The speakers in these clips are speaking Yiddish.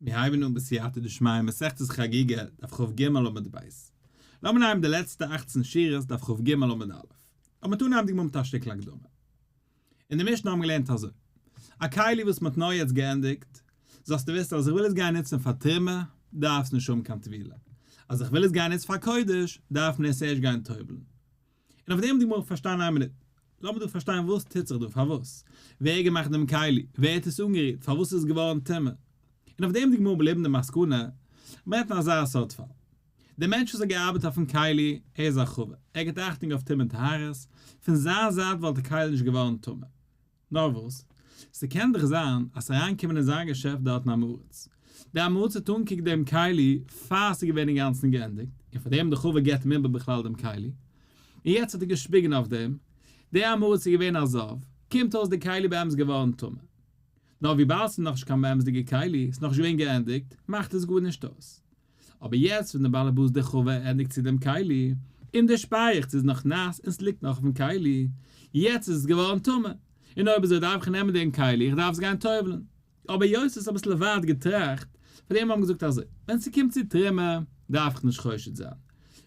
מיר הייבן אן בסייעתא דשמיא מסכת חגיגה, דף כ"ג עמוד ב'. לאמיר נעמען די לעצטע אכצן שורות דף כ"ג עמוד א'. לאמיר אנהייבן די גמרא מיט א שטיקל הקדמה. אין די משנה האבן מיר געלערנט אזוי, א כלי וואס מ'האט נאר יעצט געענדיגט, זאלסטו וויסן אז איך וויל עס גיין נוצן פאר תרומה, דארפסט נישט האבן קיין טבילה. אז איך וויל עס גיין נוצן פאר קודש, דארף מען עס ערשט גיין טובל'ן. און אויף דעם האט די גמרא פארשטאנען איין מינוט, לאמיר דא פארשטיין וואס טוט זיך דא, פארוואס, ווער האט געמאכט דעם כלי, ווער האט עס אנגערירט, פארוואס איז עס געווארן טמא, און אויף דעם האט די גמרא בליבן די מסקנא, מען רעדט אין אזא סארט פאל, דער מענטש וואס האט געארבעט אויפן כלי, ער איז א חבר, ער גיבט אכטונג אויף טומאה און טהרות, פון זיין זייט וואלט די כלי נישט געווארן טמא. נאר וואס, ס'קען דאך זיין אז ס'איז אריינגעקומען אין זיין געשעפט דארטן עם הארץ. דער עם הארץ האט אנגעקוקט דעם כלי פאר ס'איז געווען אינגאנצן געענדיגט, און פאר דעם דער חבר געבט אים איבער בכלל דעם כלי. און יעצט האט ער געשפיגן אויף דעם. דער עם הארץ איז געווען א זב, קומט אויס די כלי באמת געווארן טמא. נאר וויבאלד ס'איז נאכנישט קיין באמת'דיגע כלי, ס'איז נאכנישט געווען געענדיגט, מאכט עס גארנישט אויס. אבער יעצט ווען דער באלעבאס דער חבר ענדיגט צו דעם כלי, און דער שפייעכץ איז נאך נאס און ס'ליגט נאך אויפן כלי, יעצט איז עס געווארן טמא, און אויב אזוי דארף איך נעמען דעם כלי, איך דארף עס גיין טובל'ן. אבער היות עס איז אביסל ווייט געטראכט, פאר דעם האבן געזאגט אזוי, ווען ס'קומט צו תרומה, דארף איך נישט חושד זיין,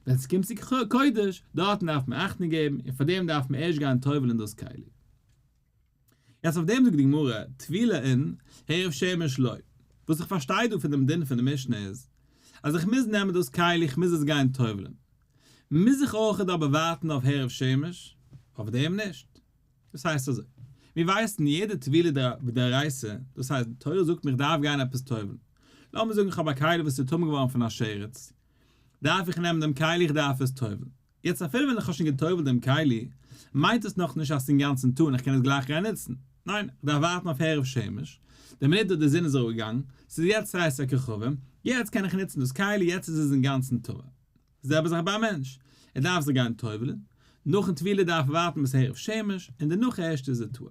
ווען ס'קומט צו קודש, דארטן דארף מען אכטונג געבן, און פאר דעם דארף מען ערשט גיין טובל'ן דאס כלי. יעצט אויף דעם זאגט די גמרא, טבילה אין, הערב שמש לא. וואס איך פארשטיי דא פון דעם דין פון די משנה איז, אז איך מוז נעמען דאס כלי איך מוז עס גיין טובל'ן. מוז איך אויכעט אבער ווארטן אויף הערב שמש? אויף דעם נישט. דאס הייסט אזוי, מיר ווייסן יעדע טבילה דאורייתא, דאס הייסט די תורה זאגט מיר איך דארף גיין עפעס טובל'ן. לאמיר זאגן איך האב א כלי וואס איז טמא געווארן פון א שרץ, דארף איך נעמען דעם כלי איך דארף עס טובל'ן. יעצט אפילו ווען איך האב שוין גע'טובל'ט דעם כלי, מיינט עס נאכנישט אז ס'איז אינגאנצן טהור און איך קען עס גלייך גיין נוצן. ניין, איך דארף ווארטן אויף הערב שמש, די מינוט וואס די זון איז אראפגעגאנגען, ס'איז יעצט צאת הכוכבים, יעצט קען איך נוצן דאס כלי, יעצט איז עס אינגאנצן טהור. די זעלבע זאך ביי א מענטש, ער דארף זיך גיין טובל'ן, נאכן טבילה דארף ער ווארטן ביז הערב שמש, און דערנאך ערשט איז ער טהור.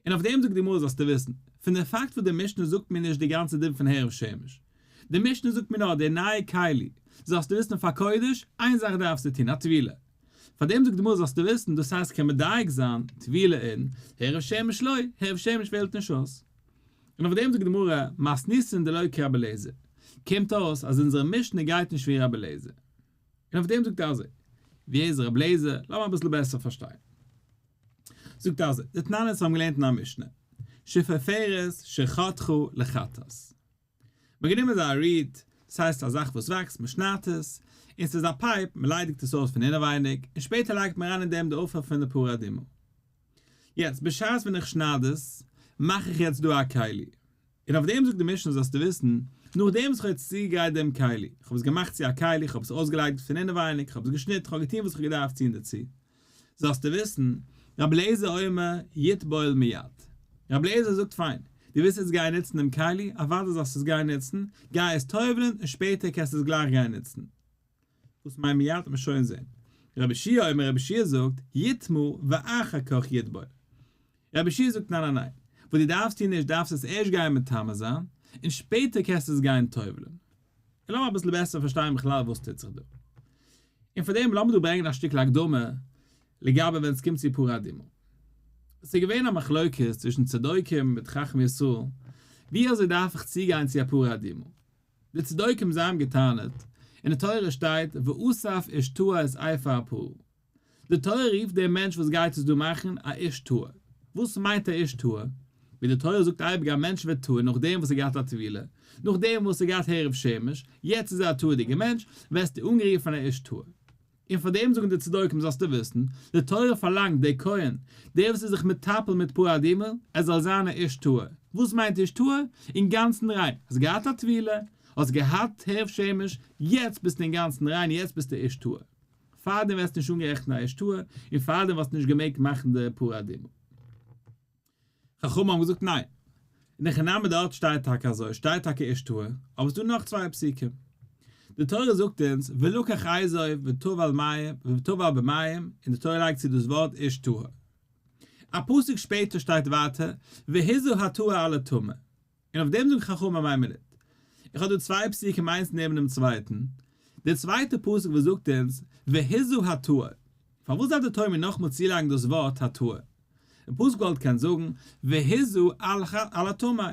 און אויף דעם זאגט די גמרא זאלסטו וויסן, פון די פאקט וואס די משנה זאגט מיר נישט די גאנצע דין פון הערב שמש, די משנה זאגט מיר נאר די נייע כלי, זאלסטו וויסן פאר קודש, איין זאך דארפסטו טון, א טבילה. פאר דעם זאגט די גמרא זאלסטו וויסן, דאס הייסט קען מדייק זיין, טבילה אין, הערב שמש לא, הערב שמש פעלט נישט אויס. און אויף דעם זאגט די גמרא, מתניתין דלא כרבי אליעזר, קומט אויס אז אונזערע משנה גייט נישט ווי רבי אליעזר. און אויף דעם זאגט ער אזוי, ווי איז רבי אליעזר, לאמיר אביסל בעסער פארשטיין. זאגט אזוי, די תנן אונז האבן געלערנט אין א משנה, שפופרת שחתכה לחטאת. מ'האט גענומען אזא reed, דאס הייסט א זאך וואס וואקסט, מ'שניידט עס, און ס'איז א pipe, מ'ליידיגט עס אויס פון אינעווייניג, און שפעטער לייגט מען אריין אין דעם די עפר פון די פרה אדומה. יעצט, בשעת ווען איך שנייד עס, מאך איך יעצט דא א כלי. און אויף דעם זאגט די משנה זאלסטו וויסן, נאכדעם וואס איך האב יעצט צוגעגרייט דעם כלי, איך האב עס געמאכט צו א כלי, איך האב עס אויסגעליידיגט פון אינעווייניג, איך האב עס געשניטן, איך האב געטון וואס איך האב געדארפט טון דערצו, זאלסטו וויסן, רבי אליעזר אומר יטבול מיד. רבי אליעזר זאגט פיין, דו ווילסט יעצט גיין נוצן דעם כלי, אוודאי זאלסטו עס גיין נוצן, גיי עס טובל'ן און שפעטער קענסטו עס גלייך גיין נוצן. וואס מיינט מיד וועט מען שוין זען. רבי יהושע אומר רבי יהושע זאגט, יטמא ואחר כך יטבול. רבי יהושע זאגט ניין ניין ניין, וואס דו דארפסט טון איז דארפסט עס ערשט גיין מטמא זיין, און שפעטער קענסטו עס גיין טובל'ן. און לאמיר אביסל בעסער פארשטיין בכלל וואס טוט זיך דא. און פאר דעם לאמיר דא ברענגען א שטיקל הקדמה לגבי ווען עס קומט צו פרה אדומה. עס איז געווען א מחלוקת צווישן צדוקים מיט חכמי ישראל, ווי אזוי דארף איך צוגיין צו א פרה אדומה. די צדוקים זיי האבן געטענה'ט, אין די תורה שטייט ואסף איש טהור את אפר הפרה. די תורה רופט דעם מענטש וואס גייט עס דא מאכן א איש טהור. וואס מיינט א איש טהור? ווי די תורה זאגט אייביג א מענטש ווערט טהור נאכדעם וואס ער געהאט א טבילה, נאכדעם וואס ער געהאט הערב שמש, יעצט איז ער א טהור'דיגער מענטש, ווערסטו אנגערופן א איש טהור. און פאר דעם זאגן די צדוקים זאלסטו וויסן, די תורה פארלאנגט דער כהן, דער וואס איז זיך מטפל מיט פרה אדומה, ער זאל זיין א איש טהור. וואס מיינט איש טהור? אינגאנצן ריין. האסט געהאט א טבילה, האסט געהאט הערב שמש, יעצט ביסטו אינגאנצן ריין, יעצט ביסטו איש טהור. פארדעם ווערסטו נישט אנגערעכנט א איש טהור, און פארדעם וואלסטו נישט געמעגט מאכן די פרה אדומה. חכמים האבן געזאגט ניין. אין הכי נמי דארט שטייט טאקע אזוי, שטייט טאקע איש טהור, אבער ס'דא נאך צוויי פסוקים. די תורה זאגט אונז ולקח אזוב וטבל מים וטבל במים, און די תורה לייגט צו דאס ווארט איש טהור. א פסוק שפעטער שטייט ווייטער והזה הטהור על הטמא. און אויף דעם זאגן חכמים איין מינוט, איך האב דא צוויי פסוקים איינס נעבן דעם צווייטן, דער צווייטער פסוק וואס זאגט אונז והזה הטהור, פארוואס דארף די תורה מיר נאכמאל צולייגן דאס ווארט הטהור? דער פסוק וואלט געקענט זאגן והזה על הטמא.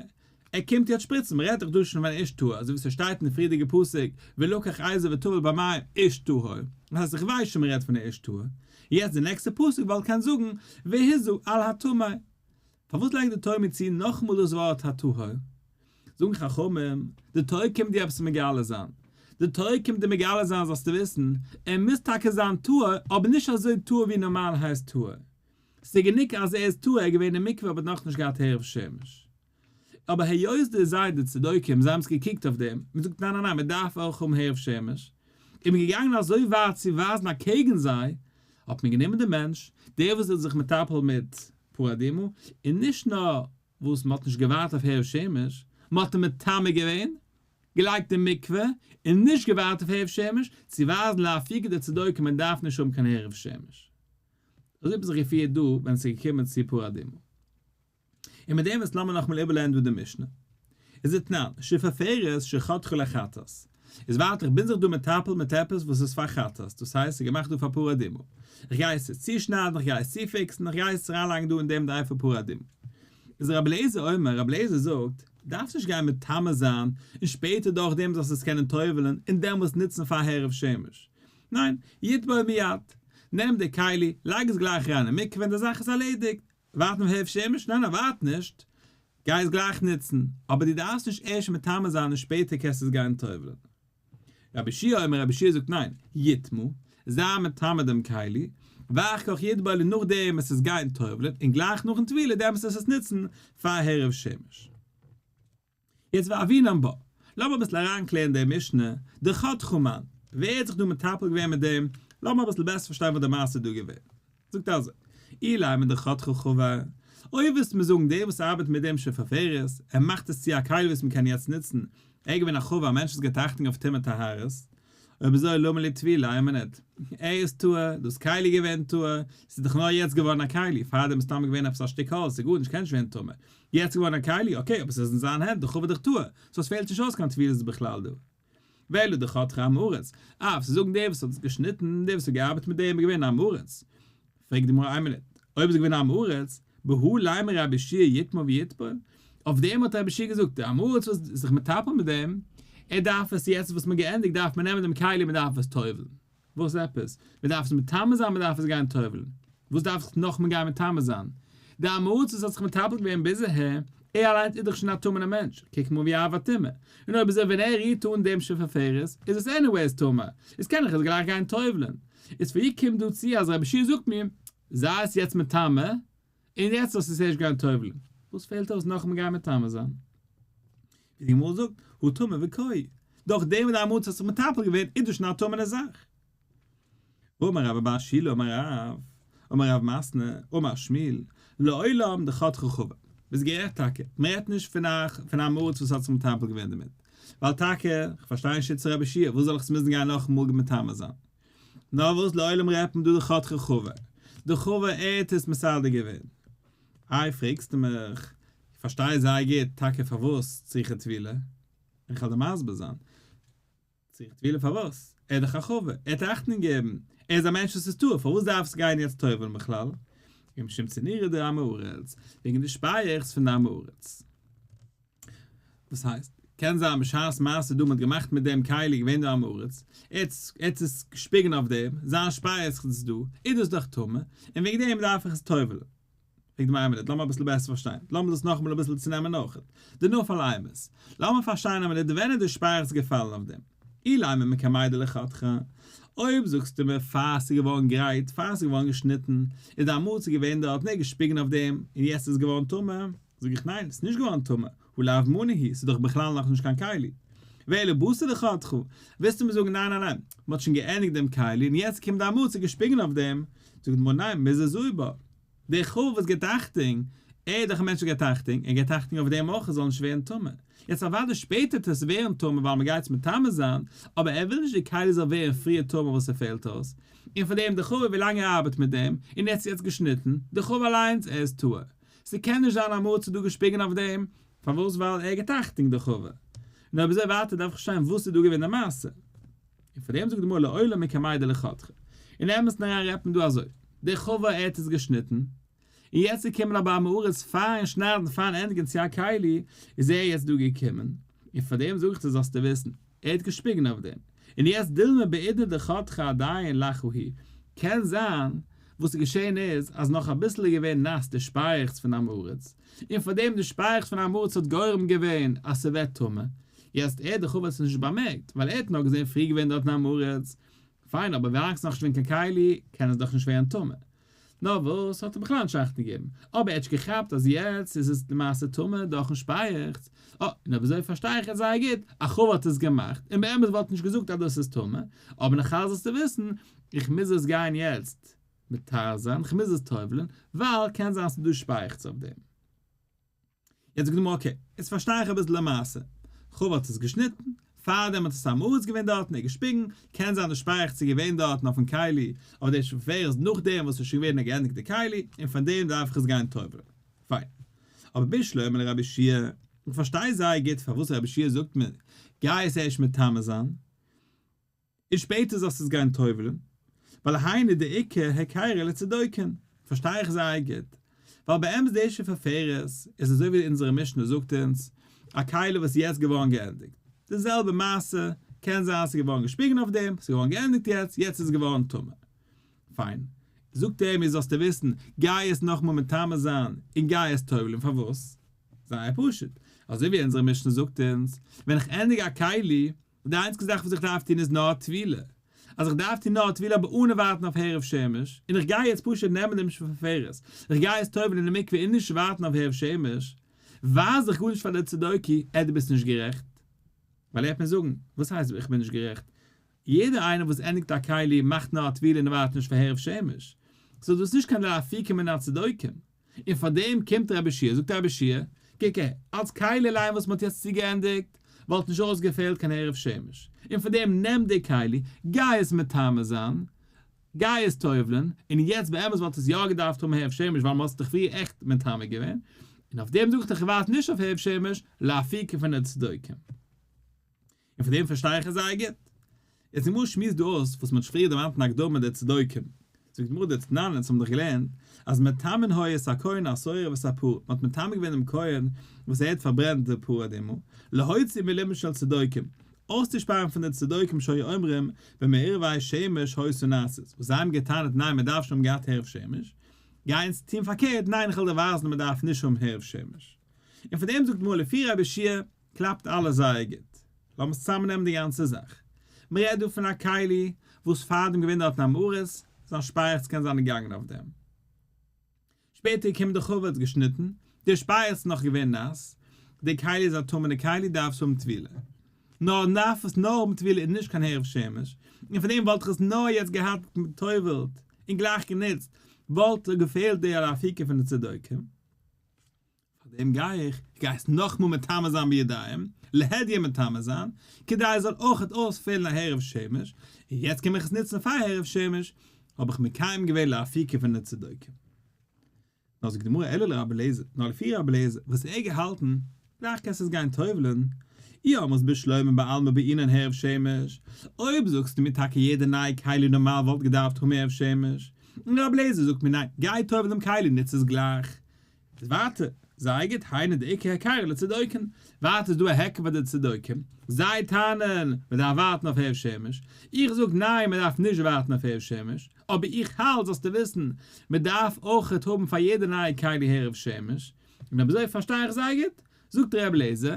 ער קומט יעצט שפריצן, מען רעדט דאך דא שוין פון איש טהור, אזוי ווי ס'שטייט אין די פריערדיגע פסוק, ולקח אזוב וטבל במים איש טהור, דאס הייסט איך ווייס שוין מען רעדט פון א איש טהור, יעצט די נעקסטע פסוק וואלט קענט זאגן והזה על הטמא, פארוואס לייגט די תורה מיר צו נאכאמאל דאס ווארט הטהור? זאגן חכמים, די תורה קומט דיר עפעס מגלה זיין, די תורה קומט דיר מגלה זיין זאלסטו וויסן, ער מוז טאקע זיין טהור, אבער נישט אזוי טהור ווי נארמאל הייסט טהור, ס'איז גענוג אז ער איז טהור, ער איז געווען אין מקווה אבער נאכנישט געהאט הערב שמש. אבער היות די זיי די צדוקים זיי האבן עס געקוקט אויף דעם, מען זאגט ניין ניין ניין מען דארף אויך האבן הערב שמש, איז מען געגאנגען אזוי ווייט צו ווייזן אקעגן זיי, האט מען גענומען די מענטש, דער וואס איז זיך מטפל מיט פרה אדומה, און נישט נאר וואס מען האט נישט געווארט אויף הערב שמש, מען האט אים מטמא געווען, געלייגט אין מקווה, און נישט געווארט אויף הערב שמש, צו ווייזן לאפוקי די צדוקים מען דארף נישט האבן קיין הערב שמש. אזוי האט מען זיך געפירט דא ווען עס איז געקומען צו פרה אדומה. און מיט דעם וואס לאמיר נאכאמאל איבערלערנען דא די משנה. איז דתנן, שפופרת שחתכה לחטאת. איז ווייטער איך בין זיך דא מטפל מיט עפעס וואס איז פאר חטאת, דאס הייסט ס'איז געמאכט דא פאר פרה אדומה. איך גיי עס יעצט צושניידן, איך גיי עס צופיקסן, איך גיי עס אריינלייגן דא אין דעם די פאר פרה אדומה. איז רבי אליעזר אומר, רבי אליעזר זאגט, דארפסט נישט גיין מטמא זיין, און שפעטער דורכדעם זאלסטו עס קענען טובל'ן און דעמאלטס נוצן פאר הערב שמש. ניין, יטבול מיד. נעם די כלי, לייג עס גלייך אריין אין מקווה און די זאך איז ארלעדיגט. ווארטן אויף הערב שמש? ניין ניין ווארט נישט, גיי עס גלייך נוצן, אבער דו דארפסט נישט ערשט מטמא זיין און שפעטער קענסטו עס גיין טובל'ן. רבי יהושע אומר, רבי יהושע זאגט ניין, יטמא, זיי מטמא דעם כלי, ואחר כך יטבול און נאכדעם עס איז גיין טובל'ן און גלייך נאכן טבילה דעמאלטס עס עס נוצן פאר הערב שמש. יעצט והוינן בה, לאמיר אביסל אריינקלערן די משנה, דחתכה מאן, ווער האט זיך דא מטפל געווען מיט דעם, לאמיר אביסל בעסער פארשטיין וואס די מעשה איז דא געווען. זאגט אזוי, אילימא דחתכה חבר, אויב ווילסטו מיר זאגן דער וואס ארבעט מיט דעם שפופרת, ער מאכט עס צו א כלי וואס מען קען יעצט נוצן, ער איז געווען א חבר, א מענטש וואס געבט אכטונג אויף טומאה טהרות, אויב אזוי למה לי טבילה, איין מינוט, ער איז טהור, דאס כלי איז געווען טהור, ס'איז דאך נאר יעצט געווארן א כלי, פארדעם איז סתם געווען עפעס א שטיק האלץ, ס'איז גארנישט, קען נישט ווערן טמא, יעצט געווארן א כלי, okay, אבער ס'איז אין זיין הענט, די חבר איז דאך טהור, so עס פעלט נישט אויס קיין טבילות בכלל דא. ואלא דחתכה עם הארץ, אף צו זאגן דער וואס האט עס געשניטן, דער וואס האט געארבעט מיט דעם איז געווען עם הארץ. פרעגט די גמרא איין מינוט, אויב איז געווען עם הארץ, בהא לימא רבי יהושע יטמא ויטבול, אויף דעם האט רבי יהושע געזאגט, דער עם הארץ וואס איז זיך מטפל מיט דעם, ער דארף עס יעצט וואס מ'האט געענדיגט דארף מען נעמען דעם כלי מען דארף עס טובל'ן. וואס עפעס? מען דארף עס מטמא זיין מען דארף עס גיין טובל'ן. וואס דארף זיך נאכמער גיין מטמא זיין? דער עם הארץ וואס האט זיך מטפל געווען ביז אהער, ער אליינס איז דאך שוין א טמא'נער מענטש, קוק מאל ווי אב הטומאה. און אויב אזוי ווען ער רירט אן דעם שפופרת איז עס anyways טמא, איז קען איך עס גלייך גיין טובל'ן. איז פון ווי קומט דא צו אז רבי יהושע זאגט מיר, זיי עס יעצט מטמא, און יעצט זאלסטו עס ערשט גיין טובל'ן? וואס פעלט אויס נאכאמאל גיין מטמא זיין? ווי די גמרא זאגט, הא טמא וקאי, דורך דעם וואס די עם הארץ האט זיך מטפל געווען איז דאס שוין א טמא'נע זאך. אמר רבה בר שילא אמר רב, אמר רב מתנה, אמר שמואל, לעולם דחתכה חבר. ביסט גערעכט טאקע, מען רעדט נישט פון א פון עם הארץ וואס האט זיך מטפל געווען דערמיט, ווייל טאקע, כ'פארשטיי נישט שיטת רבי יהושע, וואס זאל איך עס מוזן גיין נאכאמאל מטמא זיין? נאר וואס לעולם רעדט מען דא דחתכה חבר, די חבר ער האט עס מסדר געווען. איי פרעגסטו מיך, איך פארשטיי זייער גוט טאקע פארוואס צריכה טבילה, איך וועל דיר מסביר זיין, צריכה טבילה פארוואס? ער איז דאך א חבר, ער האט אכטונג געגעבן, ער איז א מענטש וואס איז טהור, פארוואס דארף עס גיין יעצט טובל'ן בכלל? ומשום צנורא דעם הארץ, וועגן די שפייעכץ פון די עם הארץ. וואס הייסט? קען זיין בשעת מעשה דא מ'האט געמאכט מיט דעם כלי געווען דא עם הארץ, ער האט עס געשפיגן אויף דעם, זיין שפייעכץ איז דא, איז דאס דאך טמא, און וועגן דעם דארף איך עס טובל'ן. פרעגט די מיימונית, לאמיר אביסל בעסער פארשטיין, לאמיר דאס נאכאמאל אביסל צונעמען אויכעט, דנפל אימת, לאמיר פארשטיין א מינוט ווען איז די שפייעכץ געפאלן אויף דעם, אילימא מקמי דלחתכה, אויב זאגסטו מיר פאר ס'איז געווארן גרייט, פאר ס'איז געווארן געשניטן, איז די עם הארץ געווען דארט און ער האט געשפיגן אויף דעם, און יעצט איז עס געווארן טמא, זאג איך ניין, ס'איז נישט געווארן טמא, הא לאו מנא הוא, ס'איז דאך בכלל נאכנישט קיין כלי. ואלא בתר דחתכה, ווילסטו מיר זאגן ניין ניין ניין, מ'האט שוין געענדיגט דעם כלי און יעצט קומט די עם הארץ און געשפיגן אויף דעם, זאגט די גמרא ניין, מזעזעו בה. דער חבר וואס גיבט אכטונג, ער איז דאך א מענטש וואס גיבט אכטונג, ער גיבט אכטונג אויף דעם אויך עס זאל נישט ווערן טמא. יעצט אוודאי שפעטער טוט עס ווערן טמא ווייל מ'גייט עס מטמא זיין, אבער ער וויל נישט די כלי זאל ווערן פריער טמא וואס ס'פעלט אויס, און פאר דעם דער חבר ווילאנג ער ארבעט מיט דעם, און ער האט עס יעצט געשניטן, דער חבר אליינס, ער איז טהור. ס'קען נישט זיין עם הארץ איז דא געשפיגן אויף דעם, פארוואס ווייל ער גיבט אכטונג די חבר. און אויב אזוי ווייטער דארף איך פארשטיין וואס איז דא געווען די מעשה. און פאר דעם זאגט די גמרא לעולם מקמי דלחתכה. אין אמת'ן אריין רעדט מען דא אזוי, דער חבר ער האט עס געשניטן, און יעצט איז געקומען אבער עם הארץ פארן שניידן פארן ענדיגן צו א כלי, איז ער יעצט דא געקומען, און פאר דעם זאג איך דיר זאלסטו וויסן, ער האט געשפיגן אויף דעם, און יעצט דילמא בעידנא דחתכא עדיין לחה הוא, קען זיין וואס איז געשען איז אז נאך אביסל איז געווען נאס די שפייעכץ פון עם הארץ, און פאר דעם די שפייעכץ פון עם הארץ האט גורם געווען אז ס'ווערט טמא, יעצט ער דער חבר האט עס נישט באמערקט, ווייל ער האט נאר געזען פרי געווען דארטן עם הארץ, פיין אבער ווילאנג ס'נאך נישט געווען קיין כלי קען עס דאך נישט ווערן טמא. נאר וואס האט ער בכלל נישט אכטונג געגעבן, אבער ער האט נישט געכאפט אז יעצט איז עס למעשה טמא דורכן שפייעכץ, אה, און אויב אזוי פארשטיי איך יעצט זייער גוט, א חבר האט עס געמאכט, און באמת וואלט נישט געזאגט אז דאס איז טמא, אבער נאכאלץ זאלסטו וויסן, איך מוז עס גיין יעצט מטהר זיין, איך מוז עס טובל'ן, ווייל קען זיין ס'איז דא שפייעכץ אויף דעם. יעצט זאגט די גמרא okay, יעצט פארשטיי איך אביסל די מעשה, חבר האט עס געשניטן, פארדעם האט עס עם הארץ געווען דארטן און געשפיגן, קען זיין די שפייעכץ איז געווען דארטן אויפן כלי, אבער די שפופרת נאכדעם וואס איז שוין געווען א געענדיגטע כלי, און פון דעם דארף איך עס גיין טובל'ן. פיין. אבער בשלמא לרבי יהושע, איך פארשטיי זייער גוט פארוואס רבי יהושע זאגט מיר, גיי עס ערשט מטמא זיין, און שפעטער זאלסטו עס גיין טובל'ן, ווייל היינו דאיכא היכרא לצדוקין, פארשטיי איך זייער גוט, ווייל באמת די שפופרת איז אזוי ווי אונזערע משנה זאגט אונז, א כלי וואס איז יעצט געווארן געענדיגט, די זעלבע מעשה, קען זיין ס'איז געווארן געשפיגן אויף דעם, ס'איז געווארן געענדיגט יעצט, יעצט איז עס געווארן טמא. פיין. זאגט ער מיר זאלסטו וויסן, גיי עס נאכמאל מטמא זיין, און גיי עס טובל'ן, פארוואס? זייער פשוט, אזוי ווי אונזערע משנה זאגט אונז, ווען איך ענדיג א כלי, די איינציגע זאך וואס איך דארף טון איז נאר טבילה. אז איך דארף טון נאר טבילה אבער אנע ווארטן אויף הערב שמש, און איך גיי יעצט פשוט נעמען דעם שפופרת, איך גיי עס טובל'ן אין די מקווה און נישט ווארטן אויף הערב שמש, ווייז איך גארנישט פאר די צדוקי, אה דו ביסט נישט גערעכט. ווייל ער וועט מיר זאגן, וואס הייסט איך בין נישט גערעכט? יעדער איינער וואס ענדיגט א כלי מאכט נאר א טבילה און ווארט נישט פאר הערב שמש. סאו דאס איז נישט קיין לאפוקי מן הצדוקים. און פאר דעם קומט רבי יהושע, זאגט רבי יהושע, קוק אהער, אלס כלי אליין וואס מען האט יעצט צוגעענדיגט, וואלט נישט אויסגעפעלט קיין הערב שמש, און פאר דעם נעם די כלי, גיי עס מטמא זיין, גיי עס טובל'ן, און יעצט באמת וואלט עס יא געדארפט האבן הערב שמש ווייל מען האט עס דאך פריער עכט מטמא געווען, און אויף דעם זאג איך דיך איך ווארט נישט אויף הערב שמש, לאפוקי פון די צדוקים. און פון דעם פארשטיי איך עס זייער גוט. יעצט די גמרא שמועסט דא אויס וואס מען האט פריער דערמאנט אין הקדמה די צדוקים. זאגט די גמרא דתנן אונז האבן דאך געלערנט אז מטמאין היו את הכהן השורף את הפרה, מען האט מטמא געווען דעם כהן וואס ער האט פארברענט די פרה אדומה, להוציא מלבן של צדוקים, אויסצושפארן פון די צדוקים שהיו אומרים במעורבי שמש היתה נעשית, וואס זיי האבן געטענה'ט ניין מען דארף שוין האבן געהאט הערב שמש, גייען אונז טון פארקערט ניין איך וועל דיר ווייזן מען דארף נישט האבן הערב שמש. און פון דעם זאגט די גמרא לפי רבי יהושע קלאפט אלעס זייער גוט. לאמיר צוזאמנעמען די גאנצע זאך. מ'רעדט דא פון א כלי וואס פארדעם געווען דארטן עם הארץ, זיין שפייעכץ קען זיין געגאנגען אויף דעם. שפעטער געקומען די חבר האט געשניטן, די שפייעכץ איז נאך געווען נאס, די כלי איז א טמא'נע כלי דארף עס האבן טבילה. נאר דארף עס נאר האבן טבילה און נישט קיין הערב שמש, און פון דעם וואלט איך עס נאר יעצט געהאט גע'טובל'ט און גלייך גענוצט, וואלט געפעלט די לאפוקי פון די צדוקים. פאר דעם גיי איך, איך גיי עס נאכמאל מטמא זיין בידיים, להדיא מטמא זיין, כדי עס זאל אויכעט אויספעלן א הערב שמש, און יעצט קום איך עס נוצן פאר הערב שמש, האב איך מקיים געווען לאפוקי פון די צדוקים. נאר זאגט די גמרא אלא לרבי אליעזר, נאר לפי רבי אליעזר, וואס ער געהאלטן, גלייך קענסט עס גיין טובל'ן, אי אמרת בשלמא בעלמא בעינן הערב שמש, אויב זאגסטו מיר טאקע יעדע נייע כלי נארמאל וואלט געדארפט האבן הערב שמש, און רבי אליעזר זאגט מיר ניין, גיי טובל דעם כלי נוץ עס גלייך, איז ווייטער, זייער גוט, היינו דאיכא היכרא לצדוקים, ווייטער איז דא א היכר פאר די צדוקים, זיי טענה'ן מען דארף ווארטן אויף הערב שמש, איך זאג ניין מען דארף נישט ווארטן אויף הערב שמש, אבער איך האלט זאלסטו וויסן, מען דארף אויכעט האבן פאר יעדע נייע כלי הערב שמש, און אויב אזוי פארשטיי איך זייער גוט, זאגט ר' אליעזר,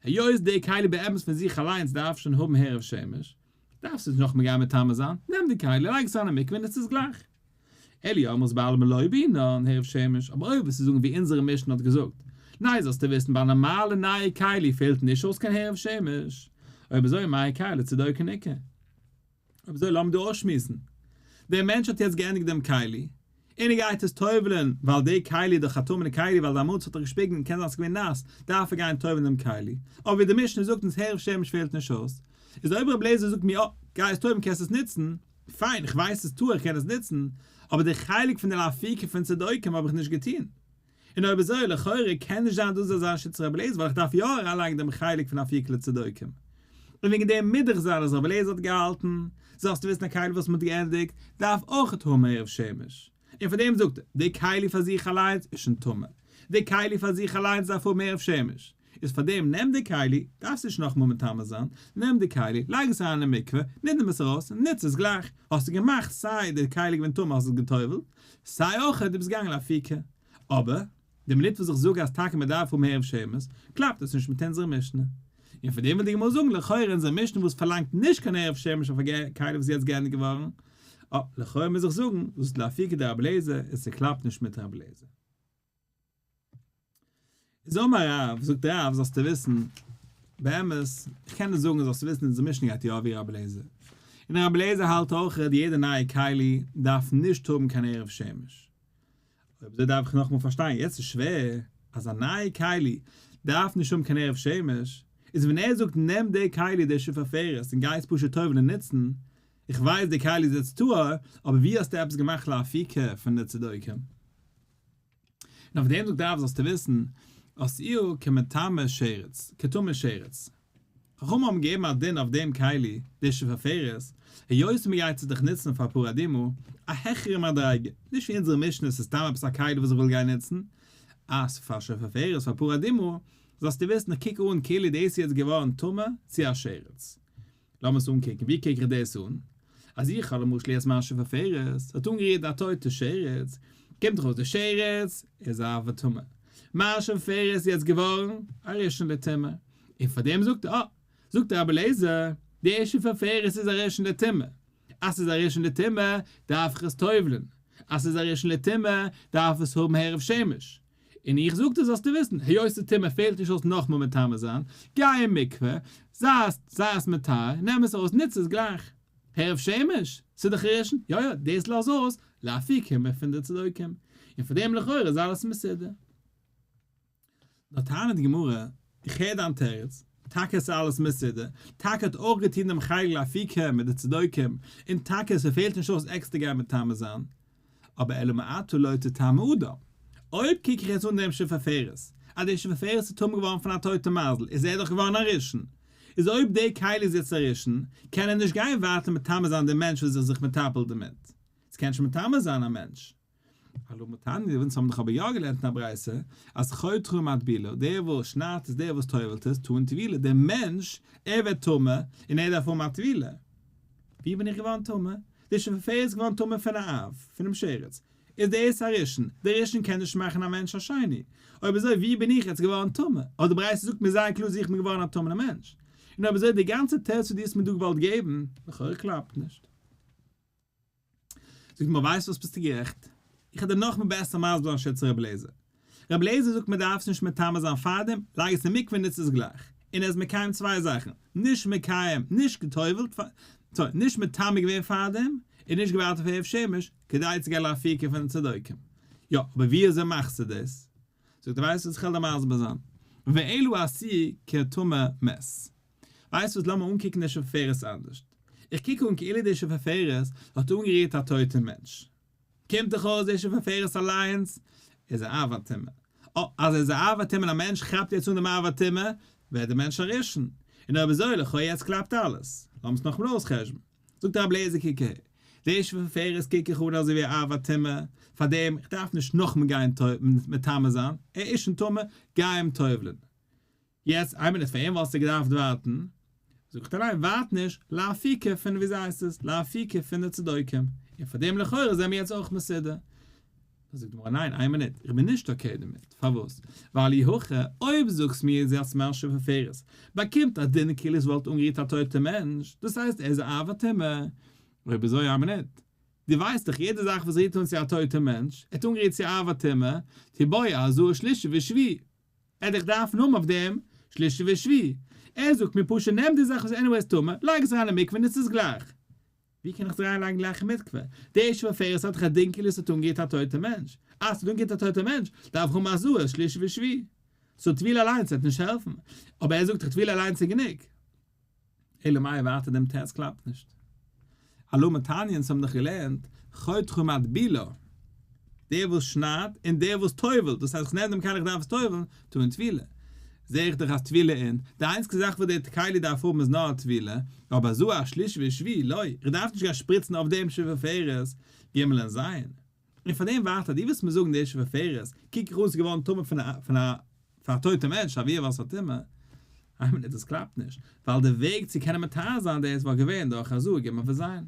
היות די כלי באמת פון זיך אליינס דארף שוין האבן הערב שמש, דארפסטו נישט נאכמער גיין מטמא זיין, נעם די כלי, לייג עס אריין אין מקווה און נוץ עס גלייך. אלא אי אמרת בעלמא לא בעינן הערב שמש, אבער אויב וועסטו זאגן ווי אונזערע משנה האט געזאגט, ניין זאלסטו וויסן ביי א נארמאלע נייע כלי פעלט נישט אויס קיין הערב שמש, אויב אזוי מאי היכרא לצדוקין איכא? אויב אזוי לאמיר דא אויסשמועסן. דער מענטש האט יעצט געענדיגט דעם כלי, און ער גייט עס טובל'ען, ווייל די כלי איז דאך א טמא'נע כלי, ווייל די עם הארץ האט דאך געשפיגן, קען זיין ס'איז געווען נאס, דארף ער גיין טובל'ן דעם כלי. אבער ווי די משנה זאגט אונז הערב שמש פעלט נישט אויס, איז אויב רבי אליעזר זאגט מיר יא, גיי עס טובל'ן קענסט עס נוצן, פיין, איך ווייס ס'איז טהור איך קען עס נוצן, אבער די חלק פון די לאפוקי פון צדוקים האב איך נישט געטון. און אויב אזוי לכאורה קען נישט זיין דאס זאל זיין שיטת רבי אליעזר ווייל איך דארף יא אריינלייגן דעם חלק פון לאפוקי לצדוקים. און וועגן דעם מוז דאך זיין אז רבי אליעזר האט געהאלטן, זאלסטו וויסן א כלי וואס מען האט געענדיגט דארף אויכעט האבן הערב שמש. און פאר דעם זאגט ער, די כלי פאר זיך אליינס איז שוין טמא, די כלי פאר זיך אליינס דארף האבן הערב שמש, איז פאר דעם נעם די כלי, דארפסט נישט נאכאמאל מטמא זיין, נעם די כלי, לייג עס אריין אין מקווה, נעם עס ארויס און נוץ עס גלייך, האסטו געמאכט סיי די כלי געווען טמא האסט עס גע'טובל'ט, סיי אויך דו ביסט געגאנגען לאפוקי. אבער, די מינוט וואס איך זאג אז טאקע מען דארף האבן הערב שמש, קלאפט עס נישט מיט אונזערע משנה. און פאר דעם וויל די גמרא זאגן לכאורה אונזער משנה וואס פארלאנגט נישט קיין הערב שמש אויף א כלי וואס איז יעצט געענדיגט געווארן, אה, לכאורה מוז איך זאגן, דאס איז לאפוקי דרבי אליעזר און ס'קלאפט נישט מיט רבי אליעזר. איז אמר רב, זאגט רב, זאלסטו וויסן, באמת, איך קען נישט זאגן זאלסטו וויסן אונזער משנה גייט יא ווי רבי אליעזר. און רבי אליעזר האלט אויך אז יעדע נייע כלי דארף נישט האבן קיין הערב שמש. אויב אזוי דארף איך נאכאמאל פארשטיין, יעצט איז שווער אז א נייע כלי דארף נישט האבן קיין הערב שמש, איז ווען ער זאגט נעם די כלי די שפופרת און גיי עס פשוט טובל'ן און נוצן, איך ווייס די כלי איז יעצט טהור, אבער ווי האסטו עפעס געמאכט לאפוקי פון די צדוקים? און אויף דעם זאגט רב זאלסטו וויסן, עשאוהו כמטמא שרץ, כטמא שרץ. חכמים האבן געגעבן א דין אויף דעם כלי, די שפופרת, היות מען גייט עס דאך נוצן פאר פרה אדומה, א העכערע מדריגה, נישט ווי אונזערע משנה ס'איז סתם עפעס א כלי וואס איך וויל גיין נוצן, אז פאר שפופרת פאר פרה אדומה, זאלסטו וויסן איך קוק אן כאילו דאס איז יעצט געווארן טמא צו א שרץ. לאמיר עס אנקוקן, ווי קוק איך דאס אן? אז איך האב למשל יעצט מיין שפופרת האט אנגערירט א טויטע שרץ, קומט דאך אויס די שרץ איז א אב הטומאה, מיין שפופרת איז יעצט געווארן א ראשון לטומאה, און פאר דעם זאגט ער, אה, זאגט רבי אליעזר, די שפופרת איז א ראשון לטומאה, אז ס'איז א ראשון לטומאה דארף איך עס טובל'ן, אז ס'איז א ראשון לטומאה דארף עס האבן הערב שמש, און איך זאג דיר זאלסטו וויסן, היות ס'איז טומאה פעלט נישט אויס נאכמאל מטמא זיין, גיי אין מקווה, זיי זיי עס מטהר, נעם עס ארויס נוץ עס גלייך. הערב שמש? ס'איז דאך ראשון, יא יא, דאס לאז אויס, לאפוקי פון די צדוקים. און פאר דעם לכאורה איז אלעס מסודר. דא טענה'ט די גמרא, איך הער דיין תירוץ, טאקע עס איז אלעס מסודר, טאקע האט אויך געטון דעם חלק לאפוקי מיט די צדוקים, און טאקע ס'פעלט נישט אויס עקסטער גיין מטמא זיין, אבער אלא מעתה לא תטמא אדם. אויב קוק איך יעצט אן דעם שפופרת, אז דער שפופרת איז טמא געווארן פון א טויטע מייזל, איז ער דאך געווארן א ראשון. איז אויב די כלי איז יעצט א ראשון, קען ער נישט גיין ווייטער מטמא זיין דעם מענטש וואס איז זיך מטפל דערמיט. עס קען נישט מטמא זיין א מענטש. אלא מתניא, אונז האבן דאך אבער יא געלערנט אין א ברייתא, אז חותכה ומטבילו, דער וואס שניידט עס, דער וואס טובל'ט עס, טעון טבילה, דער מענטש, ער ווערט טמא, און ער דארף האבן א טבילה. ווי בין איך געווארן טמא? די שפופרת איז געווארן טמא פון א אב, פונעם שרץ. איז דאס א ראשון? דער ראשון קען נישט מאכן א מענטש א שני. אויב אזוי ווי בין איך יעצט געווארן טמא? אבער די ברייתא זאגט מיר זייער קלאר אז איך בין געווארן א טמא'נער מענטש. און אויב אזוי די גאנצע תירוץ וואס דו האסט מיר דא געוואלט געבן, לכאורה קלאפט נישט. זאגט מיר ווייסט וואס ביסטו גערעכט, איך וועל דיר נאכמער בעסער מסביר זיין שיטת רבי אליעזר. רבי אליעזר זאגט מען דארף עס נישט מטמא זיין פארדעם, לייג עס אין מקווה און נוץ עס גלייך. און ער איז מקיים צוויי זאכן, נישט מקיים, נישט גע'טובל'ט, sorry, נישט מטמא געווען פארדעם, און נישט געווארט אויף הערב שמש, כדי צו גיין לאפוקי פון די צדוקים. יא, אבער ווי אזוי מאכסטו דאס? זאגט ער ווייסט וואס איך וועל דיר מסביר זיין, ואלא עשאוהו כטמא מת. ווייסט וואס לאמיר אנקוקן די שפופרת אנדערשט. איך קוק אן כאילו די שפופרת האט אנגערירט א טויטע מענטש. קומט דאך אויס די שפופרת אליינס איז א אב הטומאה. אה, אז ער איז א אב הטומאה און א מענטש כאפט יעצט אן דעם אב הטומאה, ווערט דער מענטש א ראשון. און אויב אזוי לכאו' יעצט קלאפט אלעס. לאמיר עס נאכאמאל אויסחשבון. זאגט רבי אליעזר קוק אהער, די שפופרת קוק איך אן אזוי ווי א אב הטומאה, פארדעם איך דארף נישט נאכאמאל גיין מטמא זיין, ער איז שוין טמא, גיי אים טובל'ען. יעצט איין מינוט פאר אים וואלסטו געדארפט ווארטן, זאגט ער ניין ווארט נישט, לאפוקי פון ווי אזוי הייסט עס, לאפוקי פון די צדוקים, און פאר דעם לכאורה זעמיר יעצט אויך מסודר. זאגט די גמרא ניין איין מינוט, איך בין נישט okay דערמיט, פארוואס? ווייל אי הכי, אויב זאגסט מיר אז מיין שפופרת באקומט א דין כאילו עס וואלט אנגערירט א טויטע מענטש, דאס הייסט ער איז א אב הטומאה, אויב אזוי איין מינוט, דו ווייסט דאך יעדע זאך וואס רירט אן צו א טויטע מענטש, ער האט אנגערירט צו אב הטומאה, תיבעי הזאה שלישי ושביעי. ער דיך דארפן האבן אויף דעם שלישי ושביעי. ער זאגט מיר פשוט נעם די זאך וואס anyways טמא, לייג עס אריין אין מקווה און נוץ עס גלייך. ווי קען איך עס אריינלייגן גלייך אין מקווה? די שפופרת האט דאך א דין כאילו עס האט אנגערירט א טויטע מענטש. אז עס האט אנגערירט א טויטע מענטש, דארף איך האבן הזאה שלישי ושביעי. so טבילה אליינס וועט נישט העלפן. אבער ער זאגט דאך טבילה אליינס איז גענוג. אלא מאי ווייטער דעם תירוץ קלאפט נישט. אלא מתניא אונז האבן דאך געלערנט חותכה ומטבילו, דער וואס שניידט און דער וואס טובל'ט, דאס הייסט איך נעם דעם כלי איך דארף עס טובל'ן, טעון טבילה. זעה איך דאך אז טבילה אין, די איינציגסטע זאך וואס דער כלי דארף האבן איז נאר א טבילה, אבער הזאה שלישי ושביעי לא, איך דארף נישט גיין שפריצן אויף דעם שפופרת ג' און ז'. און פאר דעם ווייטער, דו ווילסט מיר זאגן די שפופרת, קוק איך אן ס'איז געווארן טמא פון א פון א פאר א טויטע מענטש, אבי אבות הטומאה. איין מינוט, דאס קלאפט נישט, ווייל די וועג צו קענען מטהר זיין דאס וואלט געווען דורך הזאה ג' וז'. און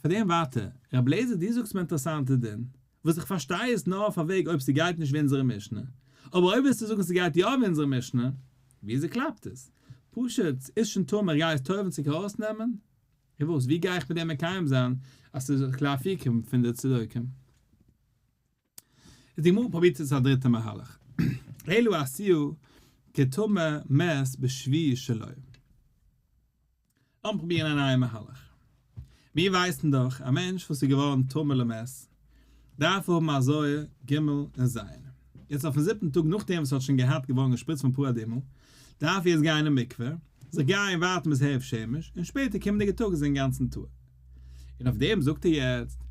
פאר דעם ווייטער, רבי אליעזר דו זאגסט מיר אינטערעסאנטע דין, וואס איך פארשטיי איז נאר אויף א וועג אויב ס'גייט נישט ווי אונזערע משנה, אבער אויב ווילסטו זאגן ס'גייט יא ווי אונזערע משנה, וויאזוי קלאפט עס? פשוט, ס'איז שוין טמא איך גיי עס טובל'ן צוריק ארויסנעמען? און וואס? ווי גיי איך מיט דעם מקיים זיין אז ס'איז לאפוקי פון די צדוקים? איז די גמרא פרובירט יעצט א דריטע מהלך, אלא עשאוהו כטמא מת בשביעי שלו. לאמיר פרובירן א נייע מהלך. מיר ווייסן דאך א מענטש וואס איז געווארן טמא למת דארף האבן הזאה ג' און ז'. יעצט אויפן זיבטן טאג נאכדעם וואס ער האט שוין געהאט געווארן געשפריצט פון פרה אדומה דארף ער יעצט גיין אין מקווה, זיך גיין ווארטן ביז הערב שמש, און שפעטער קומענדיגע טאג איז ער אינגאנצן טהור. און אויף דעם זאגט ער יעצט,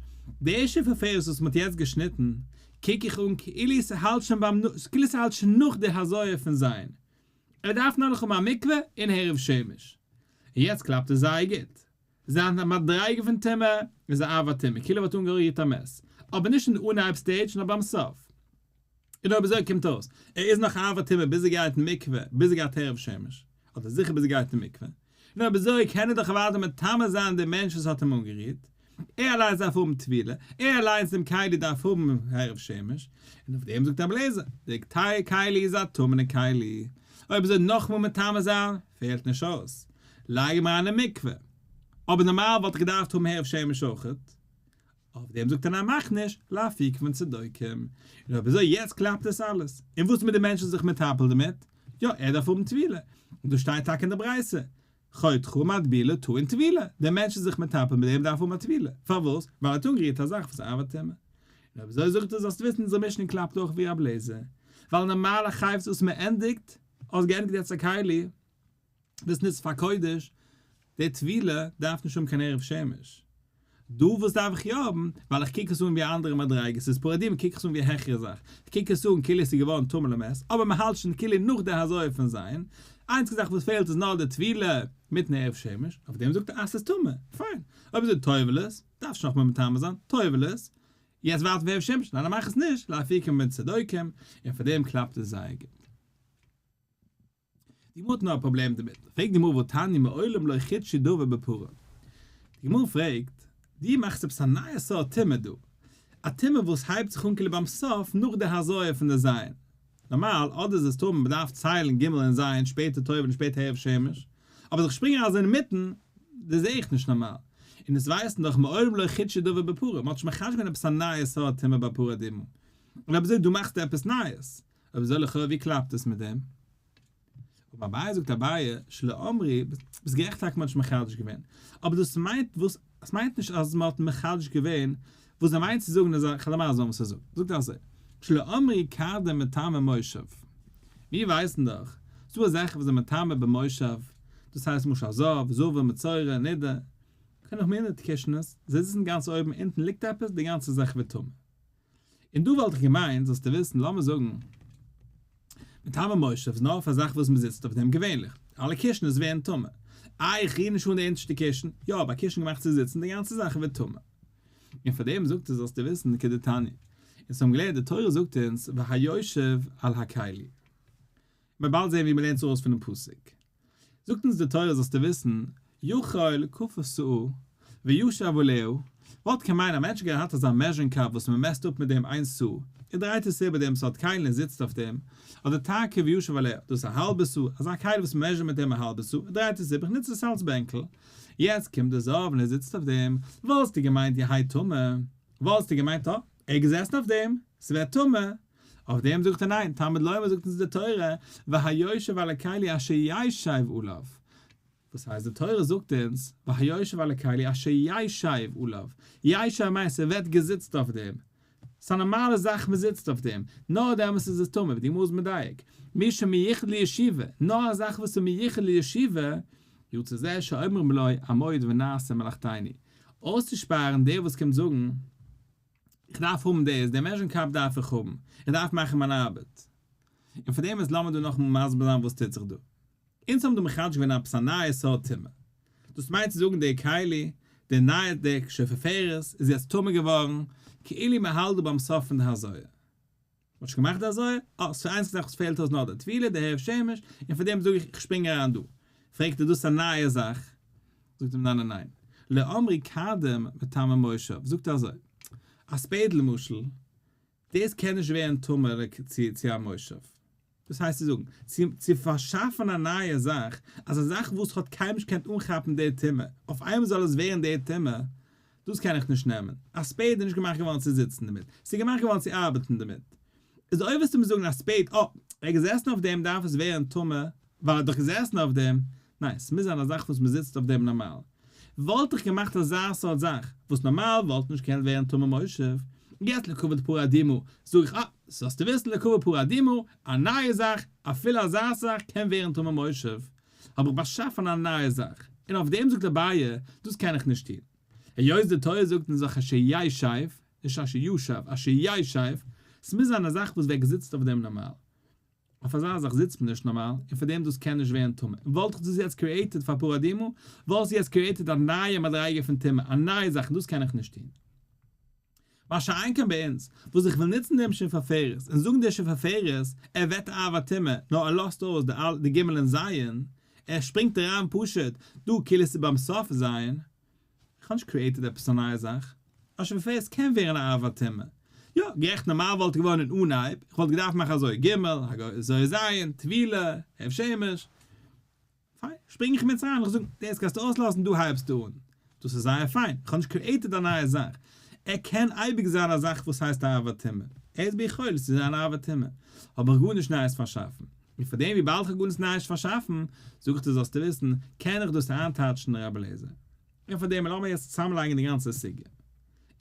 די שפופרת וואס מ'האט יעצט געשניטן, קוק איך אן כאילו ס'האלט שוין ביים כאילו ס'האלט שוין נאך די הזאה פון ז'. ער דארף נאר נאך האבן א מקווה און הערב שמש. און יעצט קלאפט עס זייער גוט. זיין מדריגה פון טומאה איז א אב הטומאה, כאילו ער וואלט אנגערירט א מת. אבער נישט אין די אנהייב stage נאר ביים סוף. און אויב אזוי קומט אויס, ער איז נאך אב הטומאה ביז ער גייט אין מקווה, ביז ער גייט הערב שמש. אדער זיכער ביז ער גייט אין מקווה. און אויב אזוי קען ער דאך אוודאי מטמא זיין דעם מענטש וואס האט אים אנגערירט, ער אליינס דארף האבן טבילה, ער אליינס דעם כלי דארף האבן הערב שמש, און אויף דעם זאגט רבי אליעזר, די כלי איז א טמא'נע כלי, אויב אזוי נאכמאל מטמא זיין פעלט נישט אויס, לייג אים אריין אין מקווה, אבער נארמאל וואלט איך געדארפט האבן הערב שמש אויכעט, אויף דעם זאגט ער ניין מאך נישט, לאפוקי פון צדוקים, און אויב אזוי יעצט קלאפט עס אלעס, און וואס מיט די מענטש וואס איז זיך מטפל דערמיט, יא ער דארף האבן טבילה, און דאס שטייט טאקע אין די ברייתא, חותכה ומטבילו טעון טבילה, דער מענטש איז זיך מטפל מיט דעם דארף האבן א טבילה, פארוואס? ווייל ער האט אנגערירט א זאך וואס איז אב הטומאה. און אויב אזוי זאגט ער זאלסט וויסן אונזער משנה קלאפט אויך ווי רב לעזער, ווייל נארמאל א חפץ וואס מען ענדיגט, האסט געענדיגט יעצט א כלי, דאס נוצט פאר קודש, די טבילה דארף נישט האבן קיין הערב שמש. דא וואס דארף איך יא האבן? ווייל איך קוק עס אן ווי א אנדערע מדריגה, ס'איז פרה אדומה קוק איך עס אן ווי א העכערע זאך, איך קוק עס אן כאילו עס איז געווארן טמא למת, אבער מען האלט שוין כאילו נאך די הזאה פון זיין, איינציגע זאך וואס פעלט איז נאר די טבילה מיטן הערב שמש, אויף דעם זאגט ער אז ס'איז טמא, פיין, אויב אזוי טובל עס, דארפסט נישט נאכמאל מטמא זיין, טובל עס, יעצט ווארט אויף הערב שמש, ניין מאך עס נישט, לאפוקי מצדוקים, און פאר דעם קלאפט עס זייער גוט. די גמרא האט נאר א פראבלעם דערמיט, פרעגט די גמרא והתניא מעולם לא חידשו דבר בפרה, די גמרא פרעגט, דו מאכסט עפעס א נייע סארט טומאה דא, א טומאה וואס הייבט זיך אן כאילו ביים סוף נאך די הזאה פון די זיין, נארמאל אדער איז עס טמא מען דארף ציילן ג' און ז' שפעטער טובל'ן און שפעטער הערב שמש, אבער זיך שפרינגען אזוי אינמיטן, דאס זעה איך נישט נארמאל, און עס ווייסן דאך מעולם לא חידשו דבר בפרה, מען האט נישט מחדש געווען עפעס א נייע סארט טומאה ביי פרה אדומה, און אויב אזוי דא מאכסטו עפעס נייעס, אויב אזוי לכאורה ווי קלאפט עס מיט דעם? אבער אביי זאגט אביי שלא אמרו, ביסט גערעכט טאקע מ'האט נישט מחדש געווען, אבער דאס מיינט וואס, עס מיינט נישט אז מ'האט מחדש געווען, וואס ער מיינט צו זאגן איז א כ'וועל מסביר זיין וואס ער זאגט, זאגט ער אזוי, שלא אמרו קרדום מטמא מושב, מיר ווייסן דאך, ס'דא אזעלכע וואס זענען מטמא במושב, דאס הייסט למשל א זב, זבה, מצורע, נידה, קען נאך מער ניט קישנעס, זיי זיצן גאנץ אויבן, אונטן ליגט עפעס, די גאנצע זאך ווערט טמא. און דא וואלט איך געמיינט זאלסטו וויסן, לאמיר זאגן, מטמא מושב איז נאר אויף א זאך וואס מען זיצט אויף דעם געווענליך, אלע קישנעס ווערן טמא. איי איך ריר נישט אן די אונטערשטע קישן, יא אבער א קישן געמאכט צו זיצן די גאנצע זאך ווערט טמא. און פאר דעם זאגט ער זאלסטו וויסן כדתניא. אונז האבן געלערנט די תורה זאגט אונז והיושב על הכלי. מ'וועט באלד זען ווי מ'לערנט עס ארויס פונעם פסוק. זאגט אונז די תורה זאלסטו וויסן, יכול כפה סאה וישב עליה, וואלט קען מיינען א מענטש האט געהאט אזא measuring cup וואס מ'מעסט אפ מיט דעם איין סאה, ער דרייט עס איבער דעם סארט כלי און זיצט אויף דעם, אדער תרכיב וישב עליה, דאס איז א האלבע סאה, אזא כלי וואס מ'מעזשערט מיט דעם א האלבע סאה, ער דרייט עס איבער, איך נוץ עס אלס בענקל, יעצט קומט דער זב און ער זיצט אויף דעם, וואלסטו געמיינט יהא טמא, וואלסטו געמיינט אה, ער איז געזעסן אויף דעם, ס'ווערט טמא, אויף דעם זאגט ער ניין, תלמוד לומר זאגט אונז די תורה, והיושב על הכלי אשר ישב עליו, וואס הייסט די תורה זאגט אונז, והיושב על הכלי אשר ישב עליו, ישב מיינט ס'ווערט געזיצט אויף דעם, ס'איז א נארמאלע זאך מ'זיצט אויף דעם, נאר דעמאלס איז עס טמא, ווי די גמרא איז מדייק, מי שמיוחד לישיבה, נאר א זאך וואס איז מיוחד לישיבה, יצא זה שאומרים לו עמוד ונעשה מלאכתינו, אויסצושפארן דער וואס קומט זאגן, איך דארף האבן דאס, דעם measuring cup דארף איך האבן, איך דארף מאכן מיין ארבעט. און פאר דעם איז לאמיר דא נאכאמאל מסביר זיין וואס טוט זיך דא. אונז האבן דא מחדש געווען עפעס א נייע סארט טומאה. דאס מיינט צו זאגן די כלי, די נייע די שפופרת איז יעצט טמא געווארן, כאילו מען האלט דא ביים סוף פון די הזאה. מען האט שוין געמאכט די הזאה, אה, ס'איז איינציגע זאך וואס פעלט אויס נאר די טבילה, די הערב שמש, און פאר דעם זאג איך איך שפרינג אריין דא. פרעגט ער דאס איז א נייע זאך? זאגט אים ניין ניין ניין, לא אמרו קרדום מטמא מושב, זאגט ער אזוי, א ספעד למשל, דאס קען נישט ווערן טמא צו א מושב. דאס הייסט צו זאגן, צו צו פארשאפן א נייע זאך, אז א זאך וואס האט קיינמאל נישט געקענט אנכאפן די טומאה, אויף איינמאל זאל עס ווערן די טומאה, דאס קען איך נישט נעמען. א ספעד איז נישט געמאכט געווארן צו זיצן דערמיט, ס'איז געמאכט געווארן צו ארבעטן דערמיט. איז אויב וועסטו מיר זאגן א ספעד, אה, ער איז געזעסן אויף דעם דארף עס ווערן טמא, ווייל ער האט דאך געזעסן אויף דעם, ניין, ס'מוז זיין א זאך וואס מ'זיצט אויף דעם נארמאל. וואלט איך געמאכט אזא סארט זאך, וואס נארמאל וואלט נישט געקענט ווערן טמא מושב, יעצט לכבוד פרה אדומה, זאג איך אה, זאלסטו וויסן לכבוד פרה אדומה, א נייע זאך, אפילו אזא זאך קען ווערן טמא מושב, האב איך באשאפן א נייע זאך, און אויף דעם זאגט אביי, דאס קען איך נישט טון. היות די תורה זאגט אונז דאך אשר ישב, נישט אשר ישב, אשר ישב, ס'מוז זיין א זאך וואס ווערט געזיצט אויף דעם נארמאל. אויף אזא זאך זיצט מען נישט נארמאל, און פאר דעם דאס קען נישט ווערן טמא. און וואלט איך דאס יעצט created פאר פרה אדומה, וואלסטו יעצט created א נייע מדריגה פון טומאה, א נייע זאך, און דאס קען איך נישט טון. מה שאין כן ביי אונז, וואס איך וויל נוצן דעם שפופרת, און זאגן דער שפופרת, ער ווערט אב הטומאה, נאר ער לאזט אויס די ג' און ז', ער שפרינגט אריין פשוט דא כאילו ס'איז ביים סוף ז', איך האב נישט created עפעס א נייע זאך. א שפופרת קען ווערן א אב הטומאה. יא, גערעכט נארמאל וואלט געווארן אין אנהייב, איך וואלט געדארפט מאכן אזוי ג', אזוי ז', טבילה, הערב שמש. פיין, שפרינג איך מיט אריין, איך זאג, דאס קענסטו אויסלאזן, דא הייבסטו אן. דאס איז זייער פיין, איך האב נישט created א נייע זאך. ער קען אייביג זיין א זאך וואס הייסט א אב הטומאה. ער איז ביכולת צו זיין א אב הטומאה. האב איך גארנישט נייעס פארשאפן. און פאר דעם וויבאלד איך האב גארנישט נייעס פארשאפן, זאג איך דיר זאלסטו וויסן, קען איך דאס איינטייטשן רבי אליעזר. און פאר דעם לאמיר יעצט צוזאמלייגן די גאנצע סוגיא.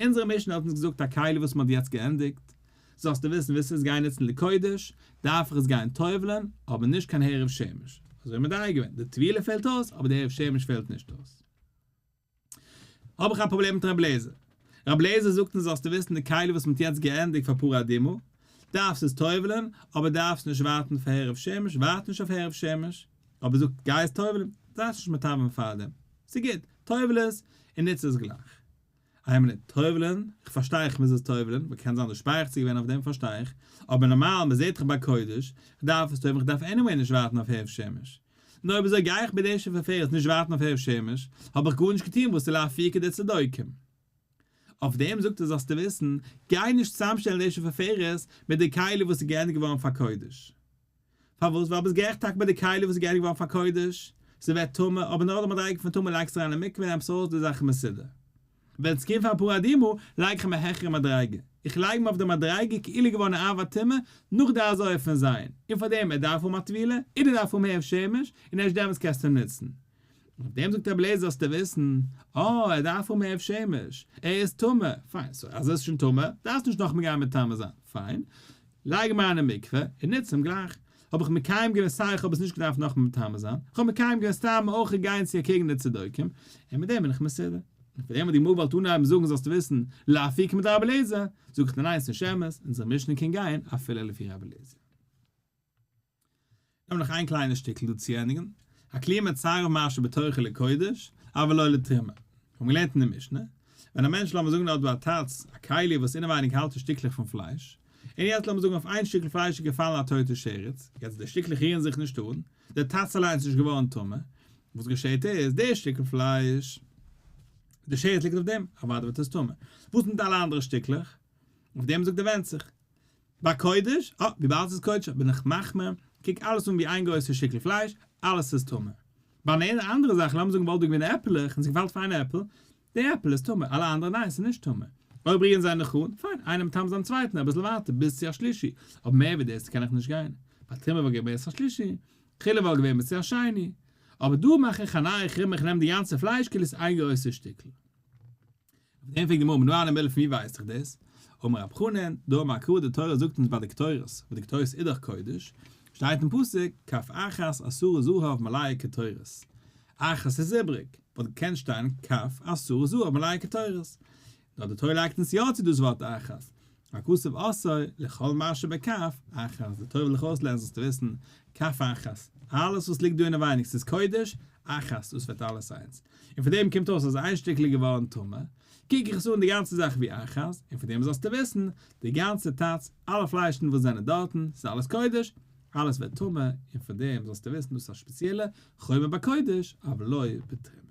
אונזערע משנה האט אונז געזאגט א כלי וואס מען האט יעצט געענדיגט, זאלסטו וויסן ווילסט עס גיין נוצן לקודש, דארף איך עס גיין טובל'ען, אבער נישט קיין הערב שמש. אזוי האט מען מדייק געווען, די טבילה פעלט אויס, אבער די הערב שמש פעלט נישט אויס. האב איך א פראבלעם מיט רבי אליעזר. רבי אליעזר זאגט אונז זאלסטו וויסן די כלי וואס מען האט יעצט געענדיגט פאר פרה אדומה, דארפסט עס טובל'ען, אבער דארפסט נישט ווארטן פאר הערב שמש, ווארט נישט אויף הערב שמש, אבער זאגט גיי עס טובל'ען, דארפסט נישט מטמא'ן פארדעם, ס'גוט, טובל עס און נוץ עס גלייך. איין מינוט, טובל'ען? איך פארשטיי איך מוז עס טובל'ען, ווייל קען זיין די שפייעכץ איז געווען אויף דעם פארשטיי איך, אבער נארמאל מען זעט דאך ביי קודש, איך דארף עס טובל'ען איך דארף anyway נישט ווארטן אויף הערב שמש. נו אויב אזוי גיי איך מיט די שפופרת נישט ווארטן אויף הערב שמש, האב איך גארנישט געטון וואס איז לאפוקי די צדוקים. אויף דעם זאגט ער זאלסטו וויסן, גיי נישט צוזאמשטעלן די שפופרת מיט די כלי וואס איז געענדיגט געווארן פאר קודש. פארוואס? ווייל ביסט גערעכט טאקע ביי די כלי וואס איז געענדיגט געווארן פאר קודש, ס'ווערט טמא, אבער נאר די מדריגה פון טמא לייגסטו אריין אין מקווה און נעמסט ארויס די זאך מסודר. ווען ס'קומט פאר פרה אדומה, לייג איך אים א העכערע מדריגה. איך לייג אים אויף די מדריגה כאילו געווארן א אב הטומאה נאך די הזאה פון זיין, און פאר דעם ער דארף האבן א טבילה, און ער דארף האבן הערב שמש, און ערשט דעמאלטס קענסטו אים נוצן. און אויף דעם זאגט רבי אליעזר זאלסטו וויסן, אה, ער דארף האבן הערב שמש, ער איז טמא, פיין, so אז ער איז שוין טמא, דארפסטו נישט נאכמער גיין מטמא זיין, פיין, לייג אים אריין אין מקווה און נוץ אים גלייך. האב איך מקיים געווען סיי איך האב עס נישט געדארפט נאכמער מטמא זיין, איך האב מקיים געווען סתם אויך גיין צו אקעגן די צדוקים, און מיט דעם בין איך מסודר. און פאר דעם האט די גמרא געוואלט אנהייבן זאגן זאלסטו וויסן, לאפוקי מדרבי אליעזר, זאג איך דיר ניין ס'נישט אמת, אונזער משנה קען גיין אפילו לפי רבי אליעזר. נאר נאך איין קליינע שטיקל דא צו ענדיגן, הכלי מצרף מה שבתוכו לקודש, אבל לא לתרומה. מיר האבן געלערנט אין די משנה, ווען א מענטש לאמיר זאגן האט דא א טאץ, א כלי וואס אינעווייניג האלט עס שטיקלעך פון פלייש, און יעצט לאמיר זאגן אויף איין שטיקל פלייש איז געפאלן א טויטע שרץ, יעצט די שטיקלעך רירן זיך נישט אן, די טאץ אליינס איז נישט געווארן טמא, וואס געשעט איז, די שטיקל פלייש, די שרץ ליגט אויף דעם, אוודאי ווערט עס טמא. וואס מיט אלע אנדערע שטיקלעך? אויף דעם זאגט ער ווענדט זיך. ביי קודש, אה, וויבאלד ס'איז קודש בין איך מחמיר, קוק אלעס אן ווי איין גרויסע שטיקל פלייש, אלעס איז טמא. ביי אן אנדערע זאך, לאמיר זאגן וואלט דא געווען עפעלעך און ס'געפאלט פאר איין עפל, די עפל איז טמא, אלע אנדערע ניין, ס'איז נישט טמא. אויב רירן זיי נאך אן, פיין, איינער מטמא זיין צווייטן אביסל ווייטער ביז צו א שלישי, אבער מער ווי דאס קען איך נישט גיין. ביי תרומה וואלט געווען ביז א שלישי, חולין וואלט געווען ביז צו א שני. אבער דא מאך איך א נייע חומרא איך נעם די גאנצע פלייש כאילו ס'איז איין גרויסע שטיקל. אויף דעם פרעגט די גמרא מנא הני מילי פון ווי ווייסט איך דאס? אמר רב חנן, דאמר קרא די תורה זאגט אונז ביי די קטורת, וואס די קטורת איז דאך קודש, שטייט אין פסוק, כף אחת עשרה זהב מלאה קטורת, אחת איז איבריג, וואלט געקענט שטיין כף עשרה זהב מלאה קטורת, נאר די תורה לייגט אונז יא צו דאס ווארט אחת, הכתוב אוסר לכל מה שבכף אחת, די תורה וויל דיך אויסלערנען זאלסטו וויסן, כף אחת. אלעס וואס ליגט דא אינעווייניג ס'איז קודש, אחת, דאס ווערט אלעס איינס. און פון דעם קומט אויס אז איין שטיקל איז געווארן טמא, קוק איך עס אן די גאנצע זאך ווי אחת, און פון דעם זאלסטו וויסן, די גאנצע טאץ, אלע פליישן וואס זענען דארטן, ס'איז אלעס קודש, אלעס ווערט טמא, און פון דעם זאלסטו וויסן דאס איז א שפעציעלע חומר בקודש, אבל לא בתרומה.